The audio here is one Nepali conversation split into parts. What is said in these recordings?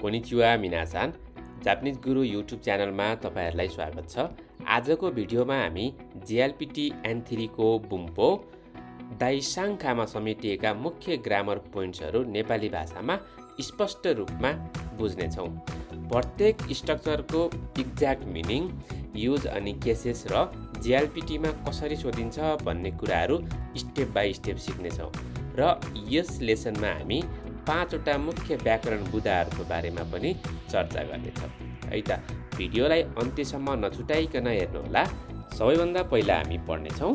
कोनिचिवा मिनासान जापानिज गुरु युट्युब च्यानलमा तपाईहरुलाई स्वागत छ। आजको भिडियोमा हामी JLPT N3 को बुम्पो दाइसाङखामा समेटिएका मुख्य ग्रामर पोइन्ट्सहरु नेपाली भाषामा स्पष्ट रूपमा बुझ्ने छौं। प्रत्येक स्ट्रक्चरको एक्ज्याक्ट मिनिङ, युज अनि केसेस र JLPT मा कसरी सोधिन्छ भन्ने कुराहरु स्टेप बाइ स्टेप सिक्ने छौं। र यस लेसनमा हामी 5 वटा मुख्य व्याकरण बुदाहरुको बारेमा पनि चर्चा गर्नेछौं। है त भिडियोलाई अन्त्यसम्म नछुटाइकन हेर्नुहोला। सबैभन्दा पहिला हामी पढ्ने छौं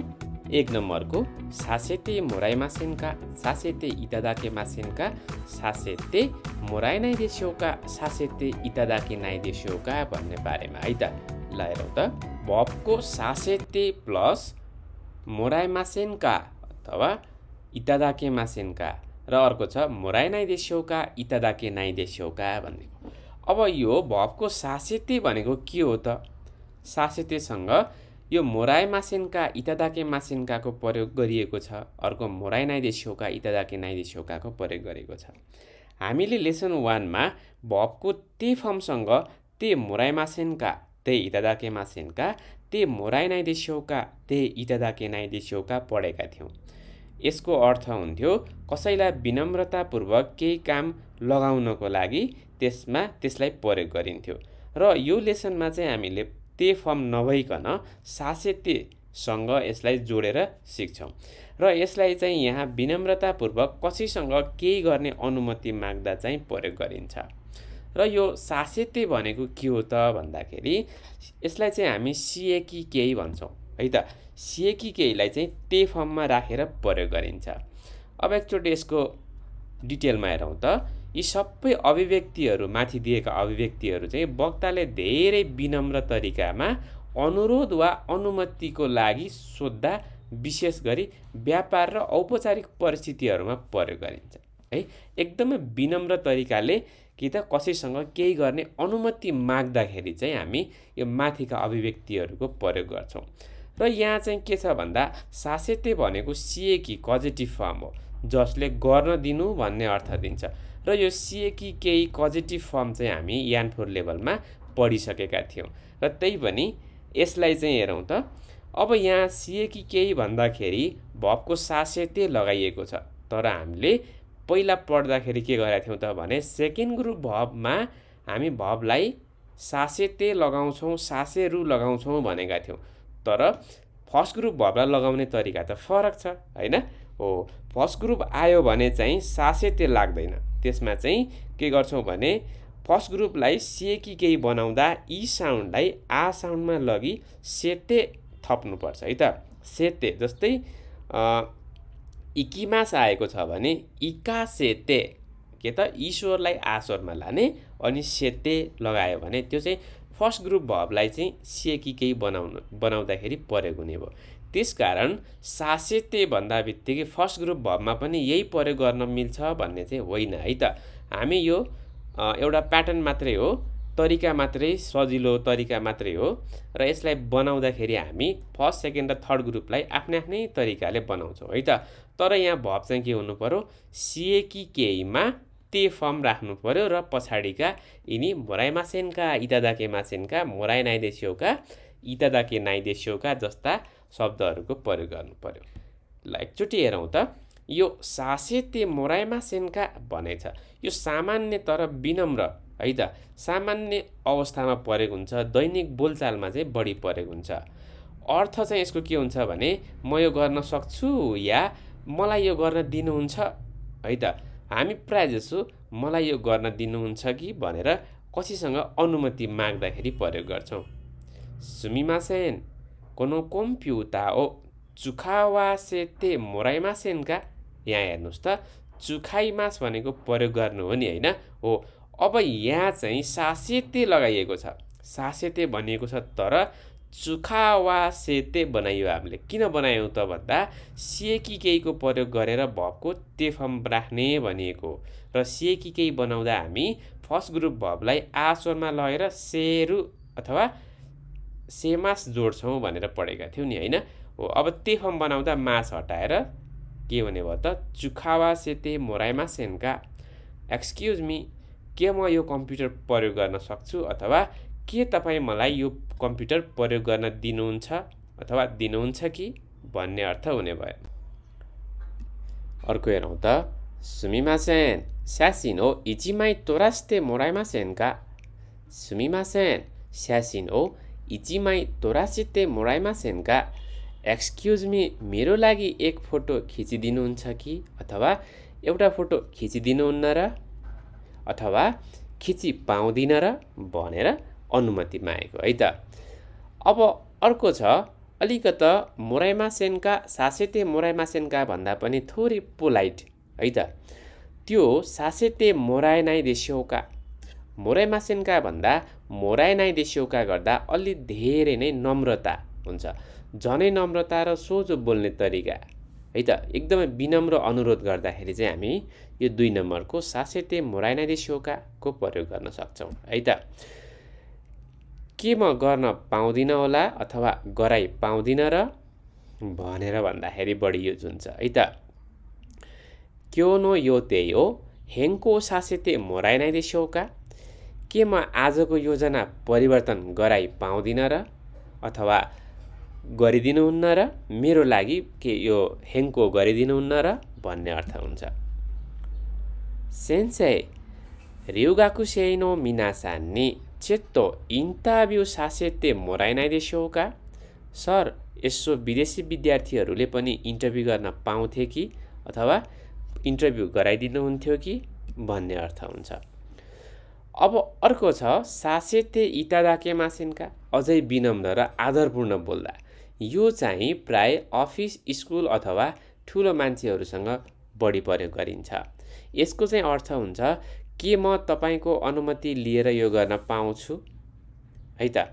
1 नम्बरको सासेते मोराइमासेनका सासेते इतादाके मासेनका सासेते मोराइ नाइ देशौका सासेते इतादाके नाइ देशौका भन्ने बारेमा। है त ल हेरौं त। भबको सासेते प्लस मोराइमासेनका अथवा इतादाके मासेनका र अर्को छ मोराइ नाइ देशौका इतादाके नाइ देशौका भन्ने। अब यो भबको सासेते भनेको के हो त? सासेतेसँग यो मोराइ मासेनका इतादाके मासेनकाको प्रयोग गरिएको छ। अर्को मोराइ नाइ देशौका इतादाके नाइ देशौकाको प्रयोग गरेको छ। हामीले लेसन 1 मा भबको ते फर्मसँग ते मोराइ मासेनका ते इतादाके मासेनका ते मोराइ नाइ देशौका ते इतादाके नाइ देशौका पढेका थियौं। यसको अर्थ हुन्थ्यो कसैलाई विनम्रतापूर्वक केही काम लगाउनको लागि त्यसलाई प्रयोग गरिन्थ्यो। र यो लेसनमा चाहिँ हामीले ते फर्म नभइकन सासेते सँग यसलाई जोडेर सिक्छौं। र यसलाई चाहिँ यहाँ विनम्रतापूर्वक कसैसँग केही गर्ने अनुमति माग्दा चाहिँ प्रयोग गरिन्छ। र यो सासेते भनेको के हो त भन्दाखेरि यसलाई चाहिँ हामी सिएकी केही भन्छौं। है त सिएकी केहीलाई चाहिँ ते फर्ममा राखेर प्रयोग गरिन्छ। अब एकचोटि यसको डिटेलमा हेरौं त। यी सबै अभिव्यक्तिहरु माथि दिएका अभिव्यक्तिहरु चाहिँ वक्ताले धेरै विनम्र तरिकामा अनुरोध वा अनुमतिको लागि सोध्दा विशेष गरी व्यापार र औपचारिक परिस्थितिहरुमा प्रयोग गरिन्छ। है एकदमै विनम्र तरिकाले कि त कसैसँग केही गर्ने अनुमति माग्दाखेरि चाहिँ हामी यो माथिका अभिव्यक्तिहरुको प्रयोग गर्छौं। र यहाँ चाहिँ के छ भन्दा सासेते भनेको सिएकी कजेटिभ फर्म हो जसले गर्न दिनु भन्ने अर्थ दिन्छ। र यो सिएकी केही कजेटिभ फर्म चाहिँ हामी यान4 लेभलमा पढिसकेका थियौं। र त्यही पनि यसलाई चाहिँ हेरौं त। अब यहाँ सिएकी केही भन्दाखेरि भबको सासेते लगाइएको छ। तर हामीले पहिला पढ्दाखेरि के गरेका थियौं त भने सेकेन्ड ग्रुप भबमा हामी भबलाई सासेते लगाउँछौं सासेरु लगाउँछौं भनेका थियौं। तर फर्स्ट ग्रुप भबलाई लगाउने तरिका त फरक छ हैन? हो फर्स्ट ग्रुप आयो भने चाहिँ सासेते लाग्दैन। त्यसमा चाहिँ के गर्छौं भने फर्स्ट ग्रुपलाई सिएकी केही बनाउँदा ई साउन्डलाई आ साउन्डमा लगी सेते थप्नु पर्छ। है त सेते जस्तै इकिमास आएको छ भने इका सेते के त ईश्वरलाई आ स्वरमा लाने अनि सेते लगायो भने त्यो चाहिँ फर्स्ट ग्रुप भबलाई चाहिँ सिएकी केही बनाउँदाखेरि प्रयोग हुने भयो। त्यसकारण सासेते भन्दा बित्तिकै फर्स्ट ग्रुप भबमा पनि यही प्रयोग गर्न मिल्छ भन्ने चाहिँ होइन। है त हामी यो एउटा प्याटर्न मात्रै हो, तरिका मात्रै, सजिलो तरिका मात्रै हो। र यसलाई बनाउँदाखेरि हामी फर्स्ट सेकेन्ड र थर्ड ग्रुपलाई आफ्नै तरिकाले बनाउँछौं। है त तर यहाँ भब चाहिँ के हुनु पर्यो सिएकी केहीमा ते फर्म राख्नु पर्यो र पछाडीका यिनी मोराइ मासेनका इतादाके मासेनका मोराइ नाइ देशौका इतादाके नाइ देशौका जस्ता शब्दहरुको प्रयोग गर्नु पर्यो। ल एकचोटि हेरौं त। यो सासेते मोराइ मासेनका भनेछ। यो सामान्य तर विनम्र है त सामान्य अवस्थामा प्रयोग हुन्छ। दैनिक बोलचालमा चाहिँ बढी प्रयोग हुन्छ। अर्थ चाहिँ यसको के हुन्छ भने म यो गर्न सक्छु या मलाई यो गर्न दिनुहुन्छ। है त हामी प्रायजसो मलाई यो गर्न दिनुहुन्छ कि भनेर कसैसँग अनुमति माग्दाखेरि प्रयोग गर्छौं। सुमिमासेन कोनो कम्प्युटा ओ चुखावासेते मोराइमासेनका। यहाँ हेर्नुस् त चुखाइमास भनेको प्रयोग गर्नु हो नि हैन? हो अब यहाँ चाहिँ सासेते लगाइएको छ। सासेते भनिएको छ तर चुखावासेते बनाइयो हामीले। किन बनायौं त भन्दा सिएकी केहीको प्रयोग गरेर भबको ते फर्म राख्ने भनिएको। र सिएकी केही बनाउँदा हामी फर्स्ट ग्रुप भबलाई आ स्वरमा लगेर सेरु अथवा सेमास जोड्छौं भनेर पढेका थियौ नि हैन? हो अब ते फर्म बनाउँदा मास हटाएर के हुने भयो त चुखावासेते मोराइमासेनका। एक्सक्युज मी के म यो कम्प्युटर प्रयोग गर्न सक्छु अथवा के तपाईँ मलाई यो कम्प्युटर प्रयोग गर्न दिनुहुन्छ अथवा दिनुहुन्छ कि भन्ने अर्थ हुने भयो। अर्को हेरौँ त। सुमिमासेन, स्यासिन ओ इचिमाई तोरास्ते मोराइमासेन का? सुमिमासेन, स्यासिन ओ इचिमाई तोरासिते मोराइमासेन का? एक्सक्युज मी, मेरो लागि एक फोटो खिचिदिनुहुन्छ कि अथवा एउटा फोटो खिचिदिनुहुन्न र अथवा खिची पाउँदिन र भनेर अनुमति मागेको है त। अब अर्को छ अलिकत मोराइमासेनका सासेते मोराइमासेनका भन्दा पनि थोरै पोलाइट है त। त्यो सासेते मोराइनाइ देस्यौका, मोराइमासेनका भन्दा मोराइनाइ देस्यौका गर्दा अलि धेरै नै नम्रता हुन्छ। झनै नम्रता र सोझो बोल्ने तरिका है त। एकदमै विनम्र अनुरोध गर्दाखेरि चाहिँ हामी यो 2 नम्बरको सासेते मोराइनाइ देस्यौकाको प्रयोग गर्न सक्छौँ है त। के म गर्न पाउँदिन होला अथवा गराइ पाउँदिन र भनेर भन्दाखेरि बढी युज हुन्छ है त। क्योनो योते हो हेङ्को सासेते मोराइनाइ देस्यौका? के म आजको योजना परिवर्तन गराइ पाउँदिन र अथवा गरिदिनुहुन्न र मेरो लागि के यो हेङ्को गरिदिनुहुन्न र भन्ने अर्थ हुन्छ। सेन्सेई, ryugakusei no minasan ni चेत्तो इन्टारभ्यू सासेते मोराइनाइ देस्यौका? सर, यसो विदेशी विद्यार्थीहरूले पनि इन्टरभ्यू गर्न पाउँथे कि अथवा इन्टरभ्यू गराइदिनुहुन्थ्यो कि भन्ने अर्थ हुन्छ। अब अर्को छ सासेते इतादाकेमासेनका? अझै विनम्र र आदरपूर्ण बोल्दा। यो चाहिँ प्राय अफिस, स्कुल अथवा ठुलो मान्छेहरूसँग बढी प्रयोग गरिन्छ। यसको चाहिँ अर्थ हुन्छ के म तपाईको अनुमति लिएर यो गर्न पाउँछु है त।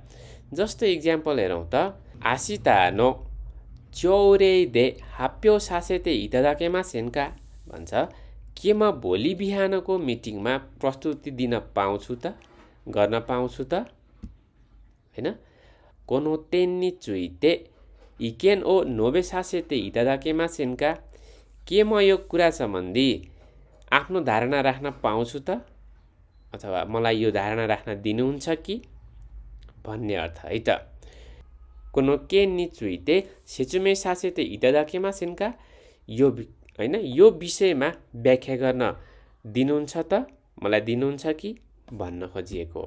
जस्तो इक्जाम्पल हेरौँ त। आशिता नो चौरेई दे हाप्यो सासेते इतादाकेमासेन का भन्छ। के म भोलि बिहानको मिटिङमा प्रस्तुति दिन पाउँछु त, गर्न पाउँछु त हैन। कोनो तेन्नी चुइते इकेन ओ नोबे सासेते इतादाकेमासेन का? के म यो कुरा सम्बन्धी आफ्नो धारणा राख्न पाउँछु त अथवा मलाई यो धारणा राख्न दिनुहुन्छ कि भन्ने अर्थ है त। कोनो के निचुइते सेचुमे सासेते इतादाकेमासेन का? यो हैन, यो विषयमा व्याख्या गर्न दिनुहुन्छ त, मलाई दिनुहुन्छ कि भन्न खोजिएको।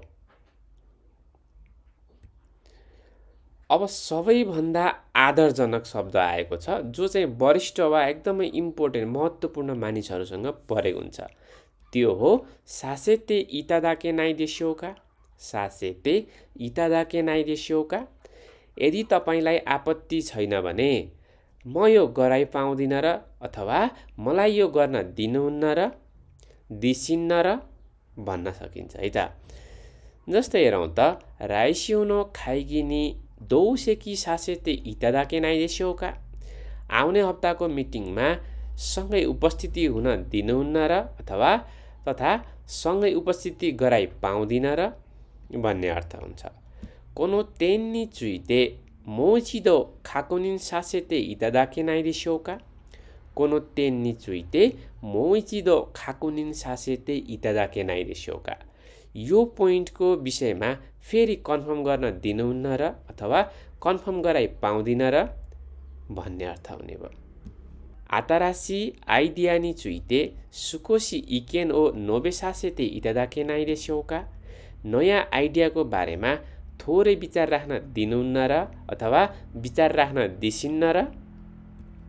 अब सबैभन्दा आदरजनक शब्द आएको छ जो चाहिँ वरिष्ठ वा एकदमै इम्पोर्टेन्ट महत्त्वपूर्ण मानिसहरूसँग प्रयोग हुन्छ। त्यो हो सासेते इतादाकेनाइ देस्यौका? सासेते इतादाकेनाइ देस्यौका? यदि तपाईलाई आपत्ति छैन भने म यो गराइ पाउँदिन र अथवा मलाई यो गर्न दिनुहुन्न र दिसिन्न र भन्न सकिन्छ है त। जस्तै हेरौँ त। राइसिउनो खाइगिनी दोसेकी सासेते इतादाकेनाइ देस्यौका? आउने हप्ताको मिटिङमा सँगै उपस्थिति हुन दिनुहुन्न र अथवा तथा सँगै उपस्थिति गराइ पाउँदिन र भन्ने अर्थ हुन्छ। कोनो तेन्नी चुइते मोचिदो खाकुनिन सासेते इतादाकेनाइ देस्यौका? कोनो तेन्नी चुइते मोचिदो खाकुनिन सासेते इतादाकेनाइ देस्यौका? यो पोइन्टको विषयमा फेरि कन्फर्म गर्न दिनुहुन्न र अथवा कन्फर्म गराइ पाउँदिन र भन्ने अर्थ हुने भयो। आतारासी आइडिया नि चुइते सुकोसी इकेन ओ नोबे सासेते इतादाकेनाइ देस्यौका? नयाँ आइडियाको बारेमा थोरै विचार राख्न दिनुहुन्न र अथवा विचार राख्न दिसिन्न र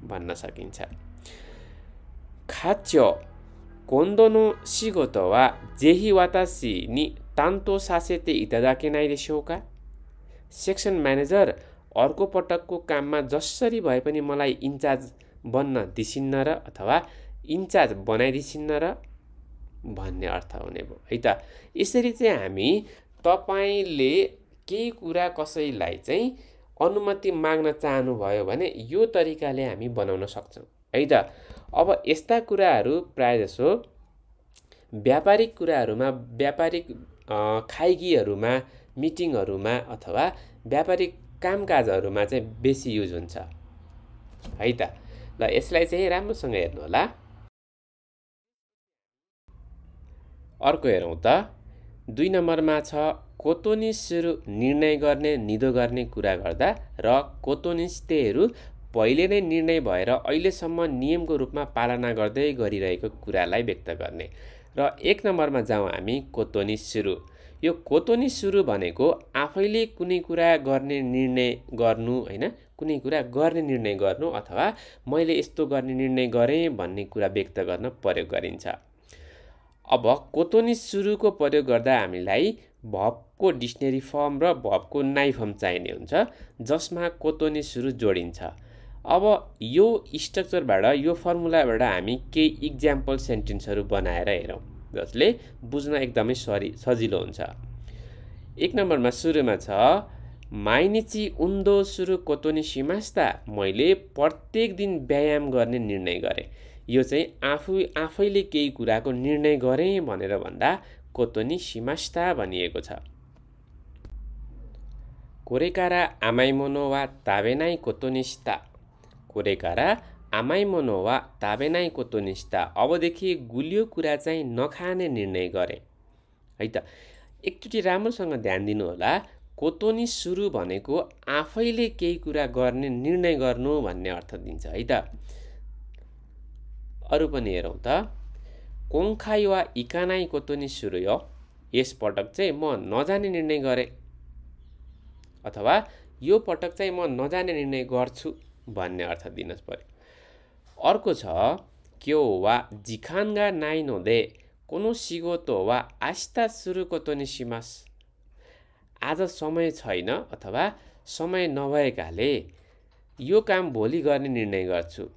भन्न सकिन्छ। खाच्यो कोन्दो नो शिगोतो वा जेही वातासी नि तान्तो सासेते इतादाकेनाइ देस्यौका? सेक्सन म्यानेजर, अर्को पटकको काममा जसरी भए पनि मलाई इन्चार्ज बन्न दिसिन्न र अथवा इन्चार्ज बनाइदिसिन्न र भन्ने अर्थ हुने भयो है त। यसरी चाहिँ हामी तपाईले केही कुरा कसैलाई चाहिँ अनुमति माग्न चाहनुभयो भने यो तरिकाले हामी बनाउन सक्छौँ है त। अब यस्ता कुराहरू प्रायजसो व्यापारिक कुराहरूमा, व्यापारिक खाइगीहरूमा, मिटिङहरूमा अथवा व्यापारिक कामकाजहरूमा चाहिँ बेसी युज हुन्छ है त। ल यसलाई चाहिँ राम्रोसँग हेर्नु होला। अर्को हेरौँ त 2 नम्बरमा छ कोतोनिसहरू निर्णय गर्ने निदो गर्ने कुरा गर्दा र कोतोनिस्तेहरू पहिले नै निर्णय भएर अहिलेसम्म नियमको रूपमा पालना गर्दै गरिरहेको कुरालाई व्यक्त गर्ने। र 1 नम्बरमा जाउँ हामी कोतोनिसहरू। यो कोतोनिसहरू भनेको आफैले कुनै कुरा गर्ने निर्णय गर्नु हैन, कुनै कुरा गर्ने निर्णय गर्नु अथवा मैले यस्तो गर्ने निर्णय गरेँ भन्ने कुरा व्यक्त गर्न प्रयोग गरिन्छ। अब कोतोनिसहरूको प्रयोग गर्दा हामीलाई भर्बको डिक्सनरी फर्म र भर्बको नाइ फर्म चाहिने हुन्छ जसमा कोतोनिसहरू जोडिन्छ। अब यो स्ट्रक्चरबाट यो फर्मुलाबाट हामी केही इक्जाम्पल सेन्टेन्सहरू बनाएर हेरौँ जसले बुझ्न एकदमै सजिलो हुन्छ। 1 नम्बरमा सुरुमा छ माइनिची उन्दो सुरु कोतोनी शिमास्ता, मैले प्रत्येक दिन व्यायाम गर्ने निर्णय गरेँ। यो चाहिँ आफैले केही कुराको निर्णय गरेँ भनेर भन्दा कोतोनी शिमास्ता भनिएको छ। कोरेकारा आमाइमोनो वा ताबेनाइ कोतोनिस्ता, कोरेकारा आमाइमोनो वा ताबेनाइ कोतोनिस्ता, अबदेखि गुलियो कुरा चाहिँ नखाने निर्णय गरे है त। एकचोटि राम्रोसँग ध्यान दिनु होला, कोतोनी सुरु भनेको आफैले केही कुरा गर्ने निर्णय गर्नु भन्ने अर्थ दिन्छ है त। अरु पनि हेरौँ त कोङखाइ वा इकानाइ कोतोनी सुरु यो, यस पटक चाहिँ म नजाने निर्णय गरेँ अथवा यो पटक चाहिँ म नजाने निर्णय गर्छु भन्ने अर्थ दिन पर्यो। अर्को छ क्यो वा जिखानगा नाइ नोदे कोनो सिगोतो वा आस्ता सुरु कोतोनी शिमास, आज समय छैन अथवा समय नभएकाले यो काम भोलि गर्ने निर्णय गर्छु।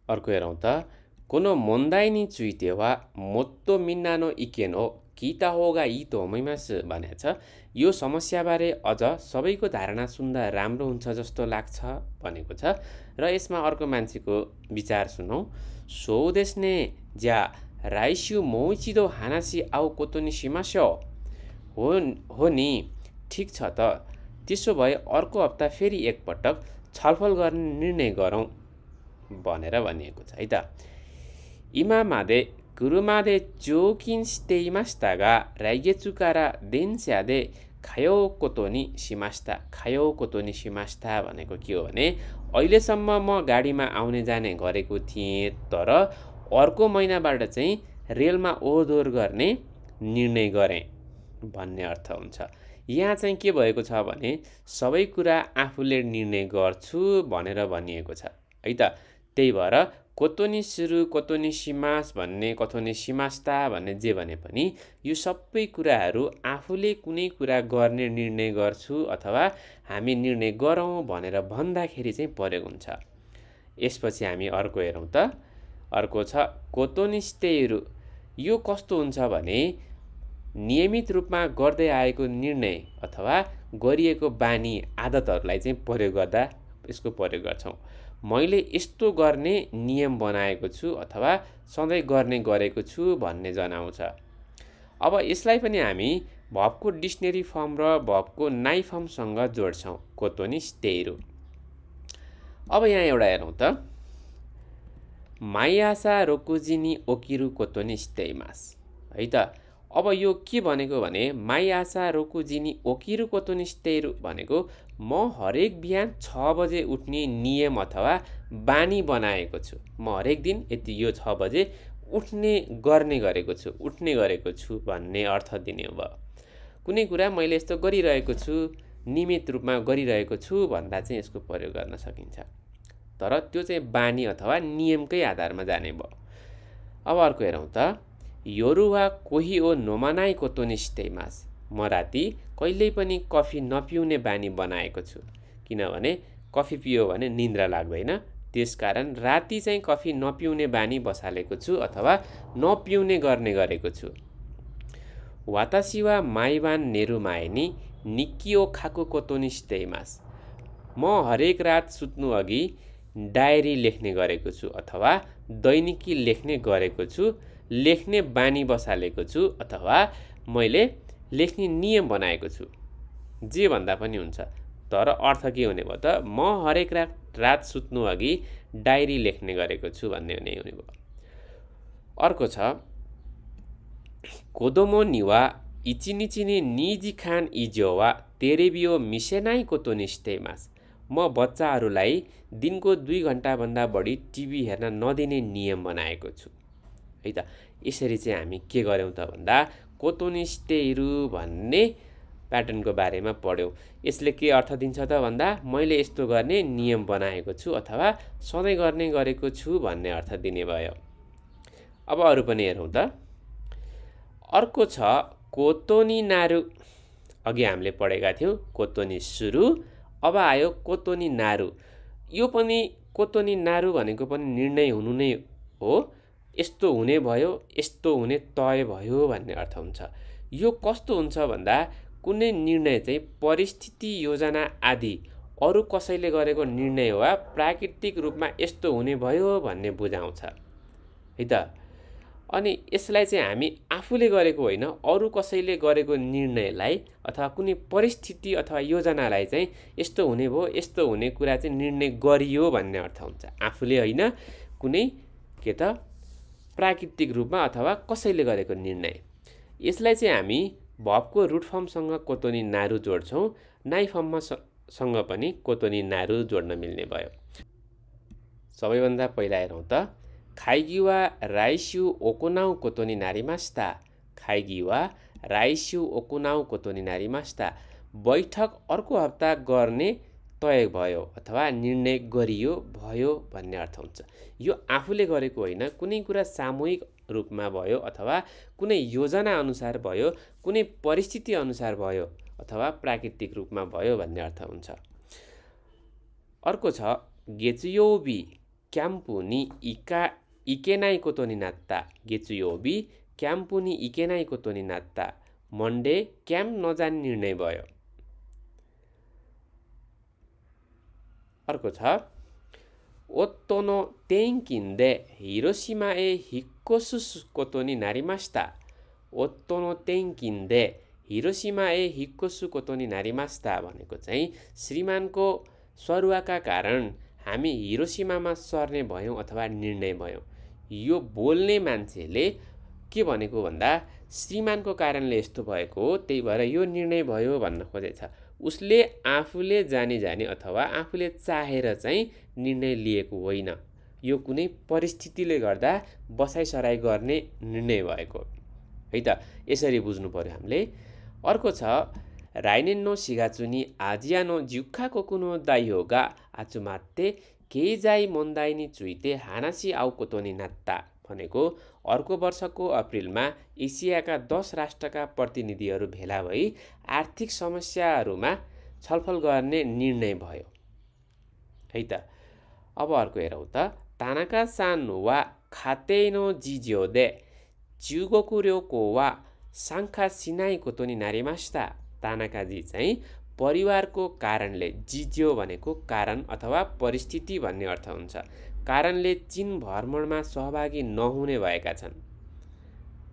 अर्को हेरौँ त कोनो मोन्दाइ नि चुइते वा मोत्तो मिन्नानो इकेन हो किता होगा यी त होमैमासु भनेको छ। यो समस्याबारे अझ सबैको धारणा सुन्दा राम्रो हुन्छ जस्तो लाग्छ भनेको छ। र यसमा अर्को मान्छेको विचार सुनौँ। सोदेस्ने ज्या राइस्यु मोइचिदो हानासी आउ कोतोनी शिमास्यो, हो नि, ठिक छ त, त्यसो भए अर्को हप्ता फेरि एकपटक छलफल गर्ने निर्णय गरौँ भनेर भनिएको छ है त। इमामादे कुरुमादे चोकिन स्टेइमास्तागा राइगेचुकारा देन्स्यादे खायो कोतोनी शिमास्ता, खायो कोतोनी शिमास्ता भनेको के हो भने अहिलेसम्म म गाडीमा आउने जाने गरेको थिएँ, तर अर्को महिनाबाट चाहिँ रेलमा ओहोरदोहोर गर्ने निर्णय गरेँ भन्ने अर्थ हुन्छ। यहाँ चाहिँ के भएको छ भने सबै कुरा आफूले निर्णय गर्छु भनेर भनिएको छ है त। त्यही भएर कोतोनी सुरु कोतोनी शिमास भन्ने कोतोनी शिमास्ता भन्ने जे भने पनि यो सबै कुराहरू आफूले कुनै कुरा गर्ने निर्णय गर्छु अथवा हामी निर्णय गरौँ भनेर भन्दाखेरि चाहिँ प्रयोग हुन्छ। यसपछि हामी अर्को हेरौँ त। अर्को छ कोतोनिस्तेहरू, यो कस्तो हुन्छ भने नियमित रूपमा गर्दै आएको निर्णय अथवा गरिएको बानी आदतहरूलाई चाहिँ प्रयोग गर्दा यसको प्रयोग गर्छौँ। मैले यस्तो गर्ने नियम बनाएको छु अथवा सधैँ गर्ने गरेको छु भन्ने जनाउँछ। अब यसलाई पनि हामी भर्बको डिक्सनरी फर्म र भर्बको नाइ फर्मसँग जोड्छौँ, कोतोनिस्तेहरू। अब यहाँ एउटा हेरौँ त माइआसा रोकुजिनी ओकिरु कोतोनिस्तेइमास है त। अब यो के भनेको भने माइआसा रोकुजिनी ओकिरु कोतोनिस्तेइरु भनेको म हरेक बिहान 6 बजे उठ्ने नियम अथवा बानी बनाएको छु। म हरेक दिन यति यो 6 बजे उठ्ने गरेको छु भन्ने अर्थ दिने हो। कुनै कुरा मैले यस्तो गरिरहेको छु, नियमित रूपमा गरिरहेको छु भन्दा चाहिँ यसको प्रयोग गर्न सकिन्छ, तर त्यो चाहिँ बानी अथवा नियमकै आधारमा जाने भयो। अब अर्को हेरौँ त योरुवा कोही ओ नोमानाइ कोतोनिस्तेइमास, म राति कहिल्यै पनि कफी नपिउने बानी बनाएको छु, किनभने कफी पियो भने निन्द्रा लाग्दैन, त्यसकारण राति चाहिँ कफी नपिउने बानी बसालेको छु अथवा नपिउने गरेको छु। वातासिवा माइबान नेरुमाएनी निक्कियो खाको कोतोनिस्तेइमास, म हरेक रात सुत्नु अघि डायरी लेख्ने गरेको छु अथवा दैनिकी लेख्ने गरेको छु, लेख्ने बानी बसालेको छु अथवा मैले लेख्ने नियम बनाएको छु, जे भन्दा पनि हुन्छ। तर अर्थ के हुने भयो त म हरेक रात सुत्नु अघि डायरी लेख्ने गरेको छु भन्ने हुने भयो। अर्को छ कोदोमो निवा इचिनिचिनी निजी खान इजोवा तेरेबियो मिसेनाई कोतोनिस्टेमास। म बच्चाहरूलाई दिनको 2 घण्टाभन्दा बढी टिभी हेर्न नदिने नियम बनाएको छु। है त यसरी चाहिँ हामी के गर्यौं त भन्दा कोतोनिस्टेइरु भन्ने प्याटर्नको बारेमा पढ्यौं। यसले के अर्थ दिन्छ त भन्दा मैले यस्तो गर्ने नियम बनाएको छु अथवा सधैँ गर्ने गरेको छु भन्ने अर्थ दिने भयो। अब अरु पनि हेरौं त। अर्को छ कोतोनी नारु। अघि हामीले पढेका थियौं कोतोनी सुरु, अब आयो कोतोनी नारु। यो पनि कोतोनी नारु भनेको पनि निर्णय हुनु नै हो। यस्तो हुने भयो, यस्तो हुने तय भयो भन्ने अर्थ हुन्छ। यो कस्तो हुन्छ भन्दा कुनै निर्णय चाहिँ परिस्थिति, योजना आदि अरु कसैले गरेको निर्णय वा प्राकृतिक रूपमा यस्तो हुने भयो भन्ने बुझाउँछ। है त अनि यसलाई चाहिँ हामी आफूले गरेको होइन, अरु कसैले गरेको निर्णयलाई अथवा कुनै परिस्थिति अथवा योजनालाई चाहिँ यस्तो हुने भयो, यस्तो हुने कुरा चाहिँ निर्णय गरियो भन्ने अर्थ हुन्छ। आफूले होइन, कुनै के त प्राकृतिक रूपमा अथवा कसैले गरेको निर्णय। यसलाई चाहिँ हामी भर्बको रुट फर्मसँग कोतोनी नारु जोड्छौं, नाइ फर्मसँग पनि कोतोनी नारु जोड्न मिल्ने भयो। सबैभन्दा पहिला हेरौं त खाइगी वा राइस्यु ओकुनाउ कोतोनी नारिमास्ता। खाइगी वा राइस्यु ओकुनाउ कोतोनी नारिमास्ता। बैठक अर्को हप्ता गर्ने तय भयो अथवा निर्णय गरियो भयो भन्ने अर्थ हुन्छ। यो आफूले गरेको होइन, कुनै कुरा सामूहिक रूपमा भयो अथवा कुनै योजना अनुसार भयो, कुनै परिस्थिति अनुसार भयो अथवा प्राकृतिक रूपमा भयो भन्ने अर्थ हुन्छ। अर्को छ गेचुयोबी क्याम्पुनी इकेनाई कोतोनी नात्ता। गेचुयोबी क्याम्पुनी इकेनाई कोतोनी नात्ता। मन्डे क्याम्प नजाने निर्णय भयो। अर्को छ ओत्तोनो तेन्किनदे हिरोशिमाए हिक्कोसु कोतोनी नारिमास्ता। ओत्तोनो तेन्किनदे हिरोशिमाए हिक्कोसु कोतोनी नारिमास्ता भनेको चाहिँ श्रीमानको सरुवाका कारण हामी हिरोशिमामा सर्ने भयौं अथवा निर्णय भयौं। यो बोल्ने मान्छेले के भनेको भन्दा श्रीमानको कारणले यस्तो भएको हो, त्यही भएर यो निर्णय भयो भन्न खोजेछ। उसले आफूले जानी जानी अथवा आफूले चाहेर चाहिँ निर्णय लिएको होइन। यो कुनै परिस्थितिले गर्दा बसाइसराई गर्ने निर्णय भएको। है त यसरी बुझ्नु पर्यो हामीले। अर्को छ राइनेन्नो सिगाचुनी आजियानो जुक्खा कोकुनो दाइहोगा आचुमात्ते केइजाई मोन्दाइनी चुइते हानासी आउ कोतोनी नात्ता भनेको अर्को वर्षको अप्रिलमा एसियाका 10 राष्ट्रका प्रतिनिधिहरू भेला भई आर्थिक समस्याहरूमा छलफल गर्ने निर्णय भयो। है त अब अर्को हेरौं त तानाका सान वा खातेनो जिज्योदे च्युगोकुर्योको वा सांखा सिनाई कोतोनी नारिमास्ता। तानाकाजी चाहिँ परिवारको कारणले, जिज्यो भनेको कारण अथवा परिस्थिति भन्ने अर्थ हुन्छ, कारणले चीन भ्रमणमा सहभागी नहुने भएका छन्।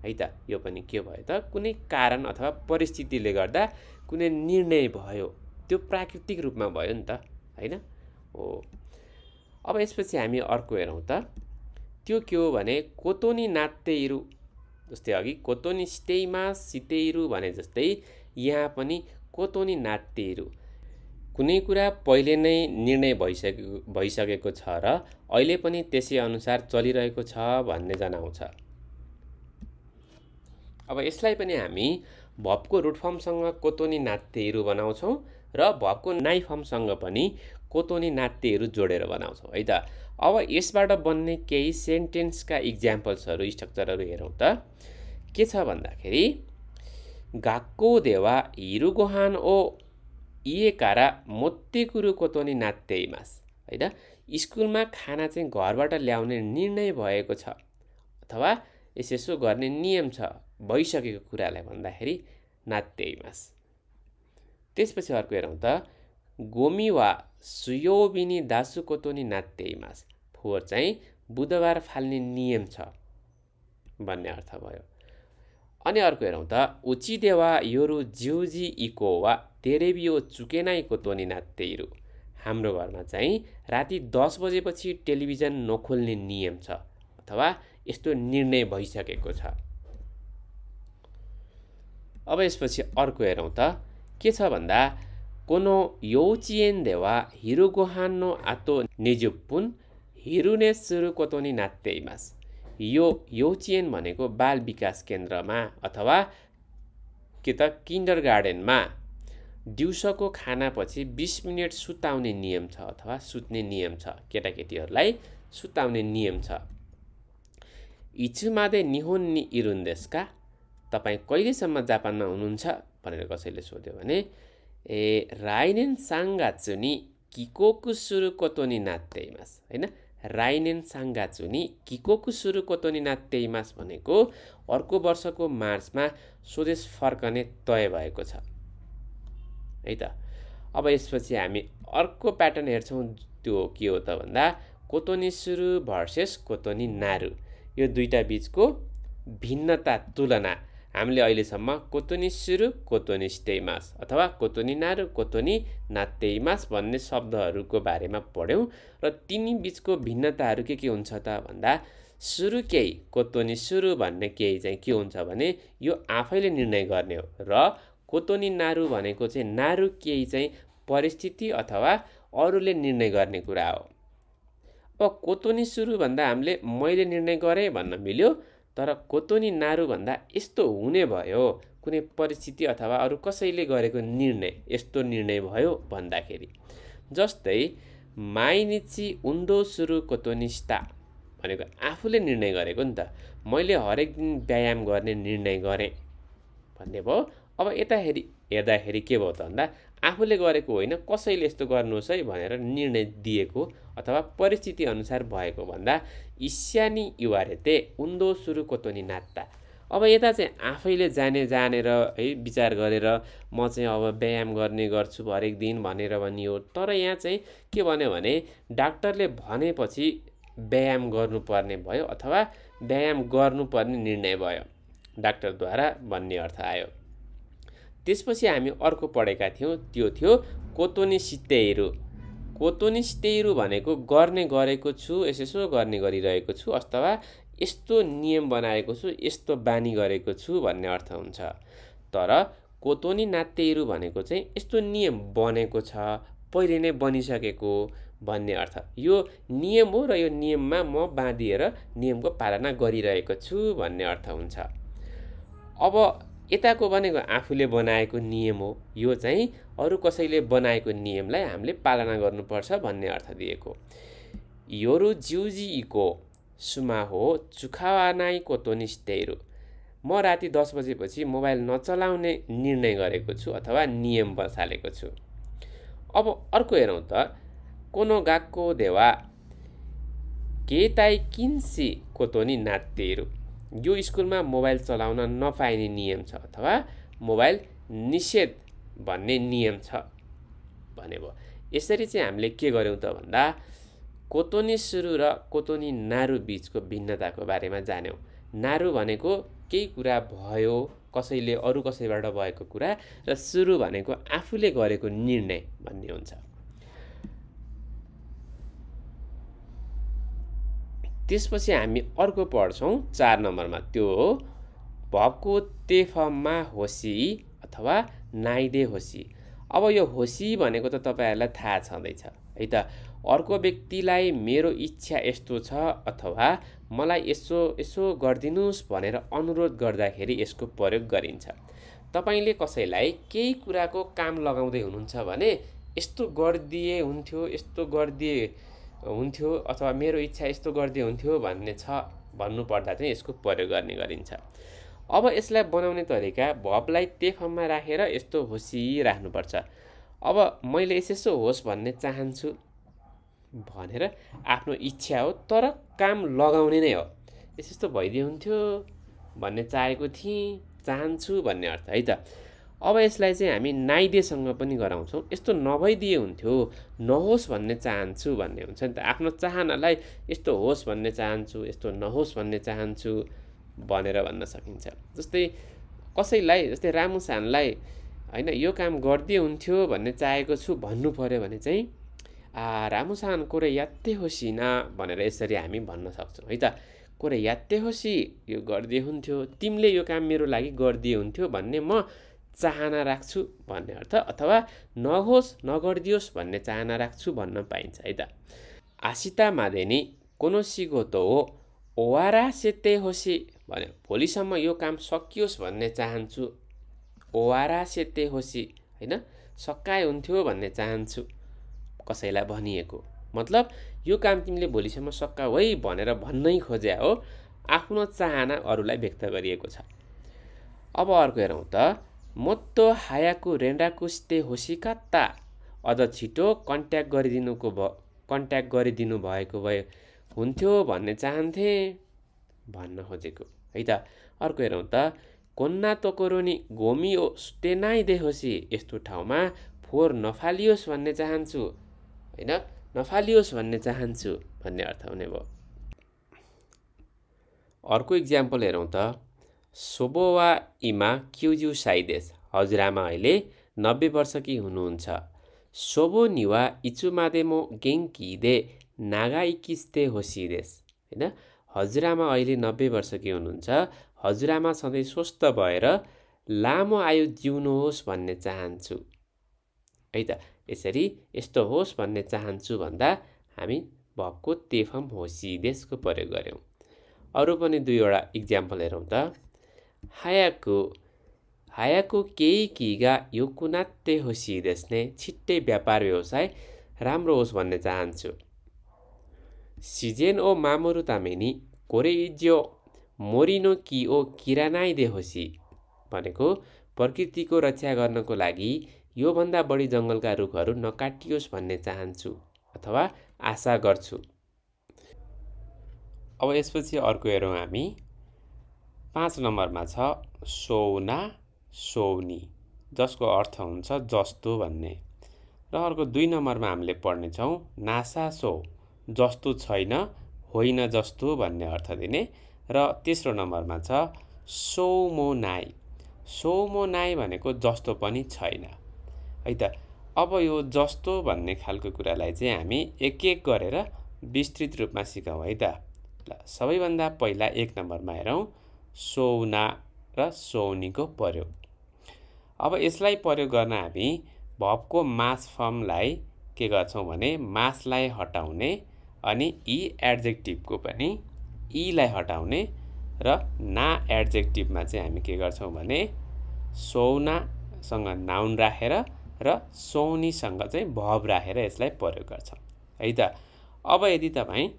है त यो पनि के भयो त कुनै कारण अथवा परिस्थितिले गर्दा कुनै निर्णय भयो, त्यो प्राकृतिक रूपमा भयो नि त, हैन हो। अब यसपछि हामी अर्को हेरौं त। त्यो के हो भने कोतोनी नात्तेइरु। जस्तै अघि कोतोनी स्टेइमा सितेइरु भने जस्तै यहाँ पनि कोतोनी नात्तेइरु। कुनै कुरा पहिले नै निर्णय भइसकेको छ र अहिले पनि त्यसै अनुसार चलिरहेको छ भन्ने जनाउँछ। अब यसलाई पनि हामी भर्बको रुट फर्मसँग कोतोनी नात्तेइरु बनाउँछौं र भर्बको नाइ फर्मसँग पनि कोतोनी नात्तेइरु जोडेर बनाउँछौं। है त अब यसबाट बन्ने केही सेन्टेन्सका इक्जाम्पल्सहरू, स्ट्रक्चरहरू हेरौं त। के छ भन्दाखेरि गाक्को देवा हिरुगोहान ओ इएकारा मोत्तेकुरु कोतोनी नात्तेइमास। हैन स्कुलमा खाना चाहिँ घरबाट ल्याउने निर्णय भएको छ अथवा यसो गर्ने नियम छ भइसकेको कुरालाई भन्दाखेरि नात्तेइमास। त्यसपछि अर्को हेरौं त गोमी वा सुयोबिनी दासु कोतोनी नात्तेइमास। फोहोर चाहिँ बुधबार फाल्ने नियम छ भन्ने अर्थ भयो। अनि अर्को हेरौं त उचिदे वा योरु ज्युजी इको वा तेरेबियो चुकेनाइ कोतोनी नात्तेइरु। हाम्रो घरमा चाहिँ राति 10 बजेपछि टेलिभिजन नखोल्ने नियम छ अथवा यस्तो निर्णय भइसकेको छ। अब यसपछि अर्को हेरौँ त के छ भन्दा कोनो योचिएन देवा हिरुगोहान नो आतो निजुपुन हिरुने सुरु कोतोनी नात्तेइमास। यो योचिएन भनेको बाल विकास केन्द्रमा अथवा कि त किन्डर गार्डनमा दिउँसोको खानापछि 20 मिनेट सुताउने नियम छ अथवा सुत्ने नियम छ। केटाकेटीहरूलाई सुताउने नियम छ। इचुमादे निहोन नि इरुन देस्का? तपाईँ कहिलेसम्म जापानमा हुनुहुन्छ भनेर कसैले सोध्यो भने राइनेन सांगात्सु नि किकोकु सुरु कोतोनी नात्तेइमास। हैन, राइनेन सांगात्सु नि किकोकु सुरु कोतोनी नात्तेइमास भनेको अर्को वर्षको मार्चमा स्वदेश फर्कने तय भएको छ है त। अब यसपछि हामी अर्को प्याटर्न हेर्छौँ। त्यो के हो त भन्दा कोतोनी सुरु भर्सेस कोतोनी नारु। यो दुईटा बीचको भिन्नता तुलना हामीले अहिलेसम्म कोतोनी सुरु कोतोनी स्टेइमास अथवा कोतोनी नारु कोतोनी नात्तेइमास भन्ने शब्दहरूको बारेमा पढ्यौँ र तिनी बीचको भिन्नताहरू के हुन्छ त भन्दा सुरु केही कोतोनी सुरु भन्ने केही चाहिँ के हुन्छ भने यो आफैले निर्णय गर्ने हो र कोतोनी नारु भनेको चाहिँ नारु केही चाहिँ परिस्थिति अथवा अरूले निर्णय गर्ने कुरा हो। अब कोतोनी सुरु भन्दा हामीले मैले निर्णय गरेँ भन्न मिल्यो, तर कोतोनी नारु भन्दा यस्तो हुने भयो, कुनै परिस्थिति अथवा अरू कसैले गरेको निर्णय यस्तो निर्णय भयो भन्दाखेरि। जस्तै माइनिची उन्दो सुरु कोतोनी शिता भनेको आफूले निर्णय गरेको नि त। मैले हरेक दिन व्यायाम गर्ने निर्णय गरेँ भन्ने भयो। अब यता हेर्दाखेरि के भयो त भन्दा आफूले गरेको होइन, कसैले यस्तो गर्नुहोस् है भनेर निर्णय दिएको अथवा परिस्थिति अनुसार भएको भन्दा इस्यानी युवारेते उन्दो सुरु कोतोनी नात्ता। अब यता चाहिँ आफैले जानेर है विचार गरेर म चाहिँ अब व्यायाम गर्ने गर्छु हरेक दिन भनेर भनियो। तर यहाँ चाहिँ के भन्यो भने डाक्टरले भनेपछि व्यायाम गर्नुपर्ने भयो अथवा व्यायाम गर्नुपर्ने निर्णय भयो डाक्टरद्वारा भन्ने अर्थ आयो। त्यसपछि हामी अर्को पढेका थियौँ, त्यो थियो कोतोनी सितेइरु। कोतोनी सितेइरु भनेको गर्ने गरेको छु, यसो गर्ने गरिरहेको छु अथवा यस्तो नियम बनाएको छु, यस्तो बानी गरेको छु भन्ने अर्थ हुन्छ। तर कोतोनी नात्तेइरु भनेको चाहिँ यस्तो नियम बनेको छ, पहिले नै बनिसकेको भन्ने अर्थ। यो नियम हो र यो नियममा म बाँधिएर नियमको पालना गरिरहेको छु भन्ने अर्थ हुन्छ। अब यताको भनेको आफूले बनाएको नियम हो, यो चाहिँ अरू कसैले बनाएको नियमलाई हामीले पालना गर्नुपर्छ भन्ने अर्थ दिएको। योरु जिउजी इको सुमा हो चुखावानाई कोतोनी सितेइरु। म राति 10 बजेपछि मोबाइल नचलाउने निर्णय गरेको छु अथवा नियम बसालेको छु। अब अर्को हेरौँ त कोनो गाक्को देवा केताई किन्सी कोतोनी नात्तेइरु। यो स्कुलमा मोबाइल चलाउन नपाइने नियम छ अथवा मोबाइल निषेध भन्ने नियम छ भने भयो। यसरी चाहिँ हामीले के गर्यौँ त भन्दा कोतोनी सुरु र कोतोनी नारु बीचको भिन्नताको बारेमा जान्यौँ। नारु भनेको केही कुरा भयो, कसैले अरू कसैबाट भएको कुरा, र सुरु भनेको आफूले गरेको निर्णय भन्ने हुन्छ। त्यसपछि हामी अर्को पढ्छौँ 4 नम्बरमा, त्यो हो भको तेफमा होसी अथवा नाइदे होसी। अब यो होसी भनेको त तपाईँहरूलाई थाहा छँदैछ है त। अर्को व्यक्तिलाई मेरो इच्छा यस्तो छ अथवा मलाई यसो गरिदिनुस् भनेर अनुरोध गर्दाखेरि यसको प्रयोग गरिन्छ। तपाईँले कसैलाई केही कुराको काम लगाउँदै हुनुहुन्छ भने यस्तो गरिदिए हुन्थ्यो, यस्तो गरिदिए हुन्थ्यो अथवा मेरो इच्छा यस्तो गरिदिए हुन्थ्यो भन्ने छ भन्नुपर्दा चाहिँ यसको प्रयोग गर्ने गरिन्छ। अब यसलाई बनाउने तरिका भबलाई तेफमा राखेर यस्तो होसी राख्नुपर्छ। अब मैले यसो होस् भन्ने चाहन्छु भनेर आफ्नो इच्छा हो, तर काम लगाउने नै हो। यस्तो भइदिए हुन्थ्यो भन्ने चाहेको थिएँ, चाहन्छु भन्ने अर्थ है त। अब यसलाई चाहिँ हामी नाइदेसँग पनि गराउँछौँ। यस्तो नभइदिए हुन्थ्यो, नहोस् भन्ने चाहन्छु भन्ने हुन्छ नि त। आफ्नो चाहनालाई यस्तो होस् भन्ने चाहन्छु, यस्तो नहोस् भन्ने चाहन्छु भनेर भन्न सकिन्छ। जस्तै कसैलाई, जस्तै रामुसानलाई होइन यो काम गरिदिए हुन्थ्यो भन्ने चाहेको छु भन्नु पर्यो भने चाहिँ रामुसान कोरे यात्ते होसिना भनेर यसरी हामी भन्न सक्छौँ है त। कोरे यात्ते होसी यो गर्दिए हुन्थ्यो, तिमीले यो काम मेरो लागि गर्दिए हुन्थ्यो भन्ने म चाहना राख्छु भन्ने अर्थ, अथवा नहोस् नगर्दियोस् भन्ने चाहना राख्छु भन्न पाइन्छ है त। आसिता मादेनी कोनोसिगोतो हो ओवारा सेते होसी भने भोलिसम्म यो काम सकियोस् भन्ने चाहन्छु। ओवारा सेते होसी हैन, सकाए हुन्थ्यो भन्ने चाहन्छु कसैलाई भनिएको, मतलब यो काम तिमीले भोलिसम्म सकाऊ है भनेर भन्नै खोज्या हो, आफ्नो चाहना अरूलाई व्यक्त गरिएको छ। अब अर्को हेरौँ त, मोत्तो हायाकु रेन्डाकुस्ते होसी कात्ता, अझ छिटो कन्ट्याक्ट गरिदिनु भएको भए हुन्थ्यो भन्ने चाहन्थे भन्न खोजेको है त। अर्को हेरौँ त, कोन्ना तोकोरोनी गोमिओ सुतेनाइदे होसी, यस्तो ठाउँमा फोहोर नफालियोस् भन्ने चाहन्छु हैन, नफालियोस् भन्ने चाहन्छु भन्ने अर्थ हुने भयो। अर्को इक्जाम्पल हेरौँ त, सोबोवा इमा क्युजु साइदेस, हजुरआमा अहिले 90 वर्षकी हुनुहुन्छ। सोबो निवा इचुमादेमो गेङ्की दे नागाइकिस्ते होसिदेस हैन, हजुरआमा अहिले 90 वर्षकी हुनुहुन्छ, हजुरआमा सधैँ स्वस्थ भएर लामो आयु जिउनुहोस् भन्ने चाहन्छु है त। यसरी यस्तो होस् भन्ने चाहन्छु भन्दा हामी भबको तेफम होसिदेसको प्रयोग गर्यौं। अरू पनि दुईवटा इक्जाम्पल हेरौँ त, हायाकु केइकीगा योकुनात्ते होसिदेस ने, छिट्टै व्यापार व्यवसाय राम्रो होस् भन्ने चाहन्छु। सिजेन ओ मामोरु तामेनी कोरेइज्यो मोरिनो कि ओ किरानाइदे होसी भनेको प्रकृतिको रक्षा गर्नको लागि योभन्दा बढी जङ्गलका रुखहरू नकाटियोस् भन्ने चाहन्छु अथवा आशा गर्छु। अब यसपछि अर्को हेरौँ हामी, 5 नम्बरमा छ सोउना सोउनी, जसको अर्थ हुन्छ जस्तो भन्ने। र अर्को 2 नम्बरमा हामीले पढ्नेछौँ नासा सो, जस्तो छैन होइन जस्तो भन्ने अर्थ दिने। र तेस्रो नम्बरमा छ सोमोनाई, सोमोनाई भनेको जस्तो पनि छैन है त। अब यो जस्तो भन्ने खालको कुरालाई चाहिँ हामी एक एक गरेर विस्तृत रूपमा सिकौँ है त। ल सबैभन्दा पहिला 1 नम्बरमा हेरौँ सोउना र सोउनीको प्रयोग। अब यसलाई प्रयोग गर्न हामी भबको मास फर्मलाई के गर्छौँ भने मासलाई हटाउने अनि ई एड्जेक्टिभको पनि ईलाई हटाउने र ना एड्जेक्टिभमा चाहिँ हामी के गर्छौँ भने सोउनासँग नाउन राखेर र सोउनीसँग चाहिँ भब राखेर यसलाई प्रयोग गर्छौँ है त। अब यदि तपाईँ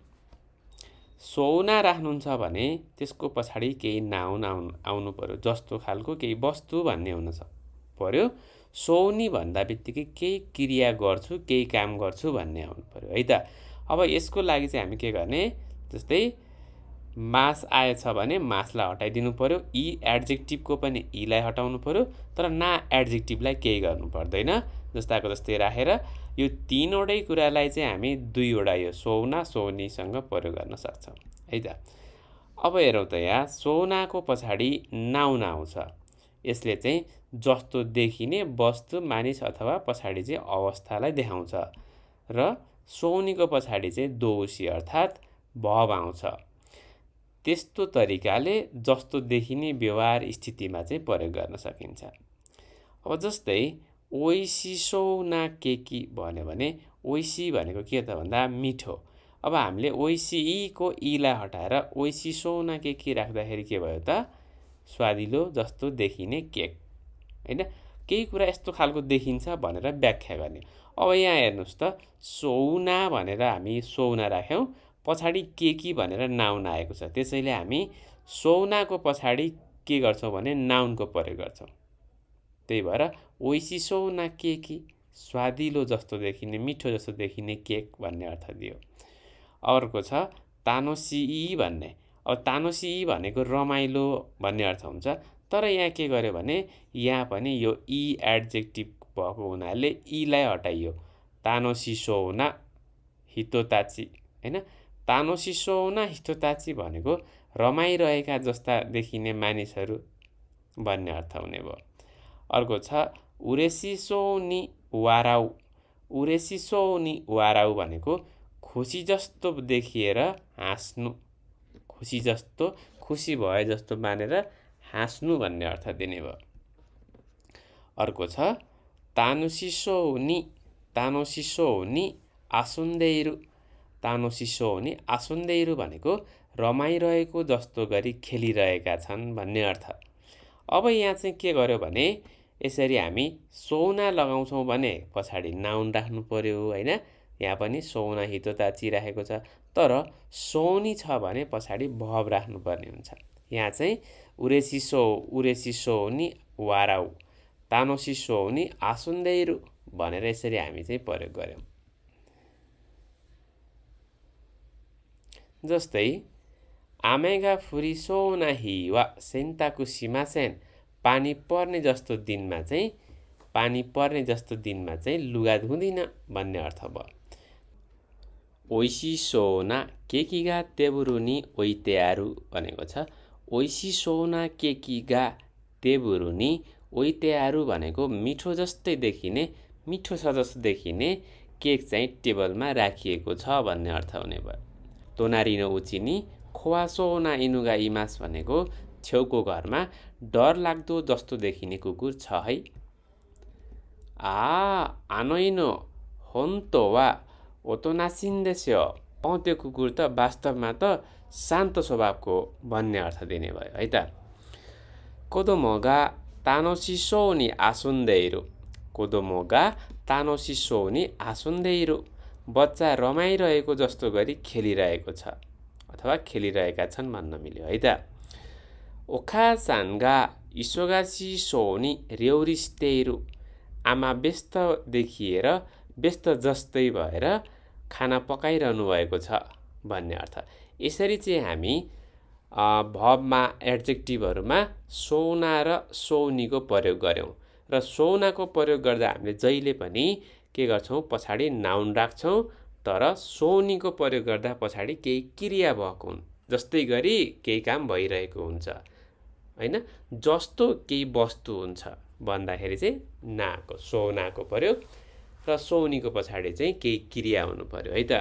सोउना राख्नुहुन्छ भने त्यसको पछाडि केही नाउन आउनु पर्यो, जस्तो खालको केही वस्तु भन्ने हुन पर्यो। सोउनी भन्दा बित्तिकै केही क्रिया गर्छु, केही काम गर्छु भन्ने आउनु पर्यो है त। अब यसको लागि चाहिँ हामी के गर्ने, जस्तै मास आएछ भने मासलाई हटाइदिनु पर्यो, ई एड्जेक्टिभको पनि ईलाई हटाउनु पर्यो, तर ना एड्जेक्टिभलाई केही गर्नु पर्दैन, जस्ताको जस्तै राखेर यो तीनवटै कुरालाई चाहिँ हामी दुईवटा यो सोउना सोउनीसँग प्रयोग गर्न सक्छौँ है त। अब हेरौँ त यहाँ सोउनाको पछाडि नाउन आउँछ, यसले चाहिँ जस्तो देखिने वस्तु मानिस अथवा पछाडि चाहिँ अवस्थालाई देखाउँछ र सोउनीको पछाडि चाहिँ दोषी अर्थात् भब आउँछ। त्यस्तो तरिकाले जस्तो देखिने व्यवहार स्थितिमा चाहिँ प्रयोग गर्न सकिन्छ। अब जस्तै ओइसिसो ना केकी भन्यो भने ओइसी भनेको के त भन्दा मिठो। अब हामीले ओइसीको ईलाई हटाएर ओइसिसो ना केकी राख्दाखेरि के भयो त स्वादिलो जस्तो देखिने केक हैन, केही कुरा यस्तो खालको देखिन्छ भनेर व्याख्या गर्ने। अब यहाँ हेर्नुहोस् त सोउना भनेर हामी सोउना राख्यौँ, पछाडि केकी भनेर नाउन आएको छ, त्यसैले हामी सोउनाको पछाडि के गर्छौँ भने नाउनको प्रयोग गर्छौँ। त्यही भएर ओइसिसो ना केकी स्वादिलो जस्तो देखिने मिठो जस्तो देखिने केक भन्ने अर्थ दियो। अर्को छ तानोसिई भन्ने। अब तानोसिई भनेको रमाइलो भन्ने अर्थ हुन्छ, तर यहाँ के गर्यो भने यहाँ पनि यो ई एड्जेक्टिभ भएको हुनाले ईलाई हटाइयो, तानोसिसोना हितोताची हैन। तानोसिसोना हितोताची भनेको रमाइरहेका जस्ता देखिने मानिसहरू भन्ने अर्थ हुने भयो। अर्को छ उरेसिसोनी वाराउ। उरेसिसोनी वाराउ भनेको खुसी जस्तो देखिएर हाँस्नु खुसी भए जस्तो मानेर हाँस्नु भन्ने अर्थ दिने भयो। अर्को छ तानोसिसो हुनी आसुन्देइरु। तानोसिसो हुनी आसुन्देइरु भनेको रमाइरहेको जस्तो गरी खेलिरहेका छन् भन्ने अर्थ। अब यहाँ चाहिँ के गर्यो भने यसरी हामी सोना लगाउँछौँ भने पछाडि नाउन राख्नु पर्यो हैन। यहाँ पनि सोना हितोताची राखेको छ, तर सोनी छ भने पछाडि भब राख्नुपर्ने हुन्छ। यहाँ चाहिँ उरेसिसो हुनी वाराउ, तानोसिसो हुनी आसुन्देइरु भनेर यसरी हामी चाहिँ प्रयोग गर्यौं। जस्तै आमेगा फुरिसो नाहि वा सेन्ताकु सिमासेन, पानी पर्ने जस्तो दिनमा चाहिँ लुगा धुँदिन भन्ने अर्थ भयो। ओइसिसोना केकिगा तेबुरुनी ओइतेआरु भनेको छ। ओइसिसोना केकिगा तेबुरुनी ओइतेआरु भनेको मिठो छ जस्तो देखिने केक चाहिँ टेबलमा राखिएको छ भन्ने अर्थ हुने भयो। तोनारिनो उचिनी खोवासोना इनुगा इमास भनेको छेउको घरमा डर लाग्दो जस्तो देखिने कुकुर छ है। आनोइनो होन्तो वा ओतोनासिन्देस्यो, त्यो कुकुर त वास्तवमा त शान्त स्वभावको भन्ने अर्थ दिने भयो है त। कोदोमोगा तानोसिसो नि आसुन्देइरु, बच्चा रमाइरहेको जस्तो गरी खेलिरहेको छ अथवा खेलिरहेका छन् भन्न मिल्यो है त। ओखासानगा इसोगासिसो नि रेउरिस्तेइरु, आमा व्यस्त देखिएर व्यस्त जस्तै भएर खाना पकाइरहनु भएको छ भन्ने अर्थ। यसरी चाहिँ हामी भबमा एड्जेक्टिभहरुमा सोना र सोनीको प्रयोग गर्यौं र सोनाको प्रयोग गर्दा हामीले जहिले पनि के गर्छौं पछाडि नाउन राख्छौं, तर सोनीको प्रयोग गर्दा पछाडि केही क्रिया भएको हुन्छ, जस्तै गरी केही काम भइरहेको हुन्छ हैन। जस्तो केही वस्तु हुन्छ भन्दाखेरि चाहिँ नाको सोनाको प्रयोग र सोनीको पछाडि चाहिँ केही क्रिया हुनु पर्यो है त।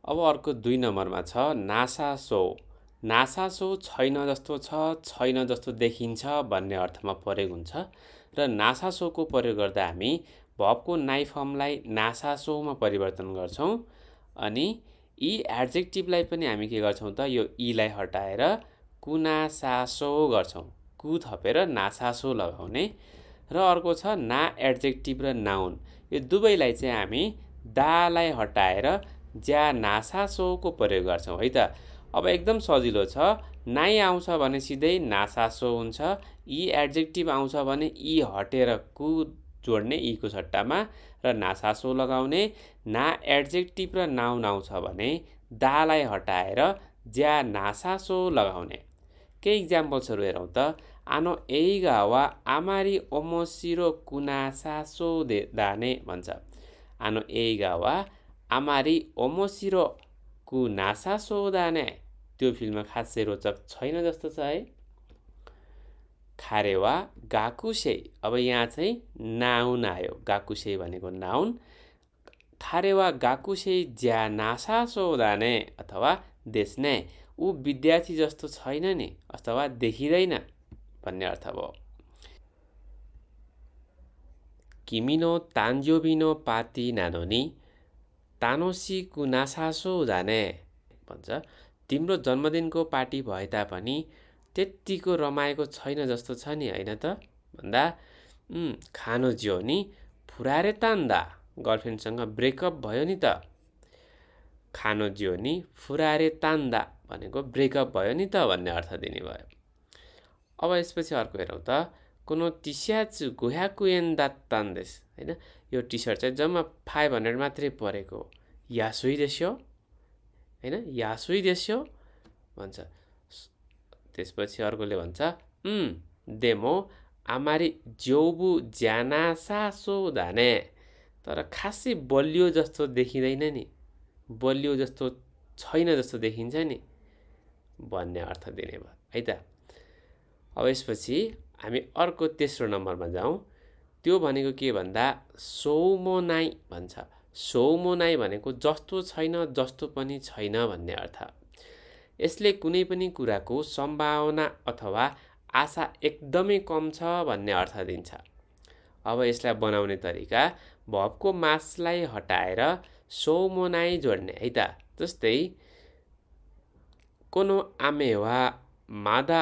अब अर्को 2 नम्बरमा छ नासासो। नासासो छैन जस्तो देखिन्छ भन्ने अर्थमा प्रयोग हुन्छ र नासासोको प्रयोग गर्दा हामी भबको नाइ फर्मलाई नासासोमा परिवर्तन गर्छौं अनि यी एड्जेक्टिभलाई पनि हामी के गर्छौं त यो ईलाई हटाएर कुनासासो गर्छौं, कु थपेर नासासो लगाउने। र अर्को छ ना एड्जेक्टिभ र नाउन, यो दुवैलाई चाहिँ हामी दालाई हटाएर ज्या नासासोको प्रयोग गर्छौं है त। अब एकदम सजिलो छ, नाइ आउँछ भने सिधै नासासो हुन्छ, ई एड्जेक्टिभ आउँछ भने ई हटेर कु जोड्ने ईको सट्टामा र नासासो लगाउने। ना एड्जेक्टिभ र नाउन आउँछ भने दालाई हटाएर ज्या नासासो लगाउने। केही इक्जाम्पल्सहरु हेरौं त। आनो एइगा वा आमारी ओमोसिरो कुनासासो दाने भन्छ। आनो एइगा वा आमारी ओमोसिरो कुनासासो दाने, त्यो फिल्म खासै रोचक छैन जस्तो छ है। खारेवा गाकुसेई, अब यहाँ चाहिँ नाउन आयो, गाकुसेई भनेको नाउन। खारेवा गाकुसेई ज्या नासासो दाने अथवा देस्ने, ऊ विद्यार्थी जस्तो छैन नि अथवा देखिदैन भन्ने अर्थ भयो। किमिनो तान्जोबिनो पार्टी नानोनी तानोसी कुनासासो दाने भन्छ। तिम्रो जन्मदिनको पार्टी भए तापनि त्यतिको रमाएको छैन जस्तो छ नि हैन त भन्दा खानो जियो नि फुरारे तान्दा, गर्लफ्रेन्डसँग ब्रेकअप भयो नि त। खानो जियो नि फुरारे तान्दा भनेको ब्रेकअप भयो नि त भन्ने अर्थ दिने भयो। अब यसपछि अर्को हेरौं त। कुनो टिस्याचु गुहाकुएन दात्तान्देस, हैन। यो टी-शर्ट चाहिँ जम्मा 500 मात्रै परेको, यासुई देस्यो हैन, यासुई देस्यो भन्छ। त्यसपछि अर्कोले भन्छ देमो आमारी ज्योबु ज्यानासासो दाने, तर खासै बलियो जस्तो देखिदैन नि, बलियो जस्तो छैन जस्तो देखिन्छ नि भन्ने अर्थ दिने भयो है त। अब यसपछि हामी अर्को तेस्रो नम्बरमा जाउँ। त्यो भनेको के भन्दा सोमोनाइ भन्छ। सोमो नाइ भनेको जस्तो छैन, जस्तो पनि छैन भन्ने अर्थ। यसले कुनै पनि कुराको सम्भावना अथवा आशा एकदमै कम छ भन्ने अर्थ दिन्छ। अब यसलाई बनाउने तरिका भबको मासलाई हटाएर सोमो नाइ जोड्ने है त। जस्तै कोनो आमे वा मादा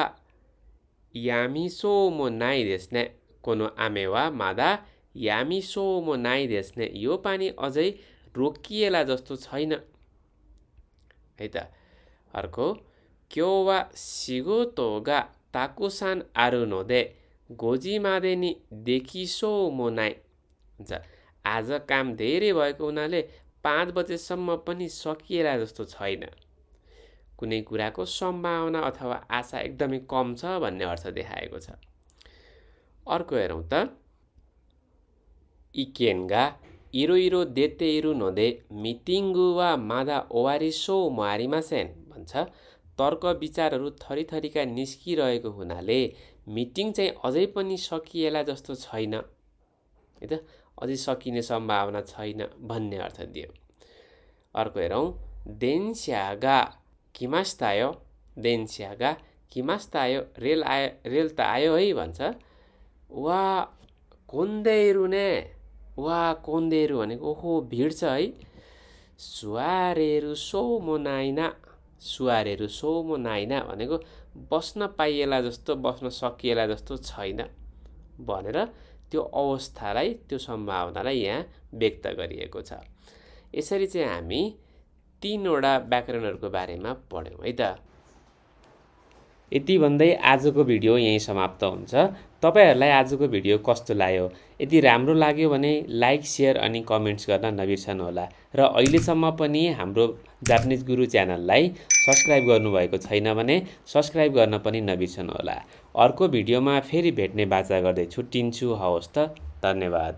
यामी सोमो नाइ देस्ने, कोनो आमे वा मादा यामी सोमो नाइ देस्ने, यो पानी अझै रोकिएला जस्तो छैन है त। अर्को क्यो वा शिगोतो गा ताकुसान आरु नोदे गोजिमादे नि देखिसोमो नाइ। हुन्छ, आज काम धेरै भएको हुनाले 5 बजेसम्म पनि सकिएला जस्तो छैन। कुनै कुराको सम्भावना अथवा आशा एकदमै कम छ भन्ने अर्थ देखाएको छ। अर्को हेरौँ त, इकेनगा इरो देते इरु नोदे मिटिङ्गु वा मादा ओवारिसोमो आरिमासेन भन्छ। तर्क विचारहरू थरीथरीका निस्किरहेको हुनाले मिटिङ चाहिँ अझै पनि सकिएला जस्तो छैन है त, अझै सकिने सम्भावना छैन भन्ने अर्थ दियो। अर्को हेरौँ, देन्स्यागा किमास्तायो, देन्स्यागा किमास्तायो, रेल त आयो है भन्छ। वा कोन्देरु ने, वा कोन्देरु भनेको ओहो भिड छ है। सुवारेरु सोमो नाइना, सुवारेरु सोमो नाइना भनेको बस्न पाइएला जस्तो, बस्न सकिएला जस्तो छैन भनेर त्यो अवस्थालाई, त्यो सम्भावनालाई यहाँ व्यक्त गरिएको छ। यसरी चाहिँ हामी 3 वटा व्याकरणहरूको बारेमा पढ्यौँ है त। यति भन्दै आजको भिडियो यहीँ समाप्त हुन्छ। तपाईहरुलाई आजको भिडियो कस्तो लाग्यो? यदि राम्रो लाग्यो भने लाइक, शेयर अनि कमेन्ट्स गर्न नबिर्सनुहोला। र अहिलेसम्म पनि हाम्रो जापानिज गुरु च्यानललाई सब्स्क्राइब गर्नुभएको छैन भने सब्स्क्राइब गर्न पनि नबिर्सनुहोला। अर्को भिडियोमा फेरि भेट्ने बाचा गर्दै छुट्टिन्छु। हवस् त, धन्यवाद।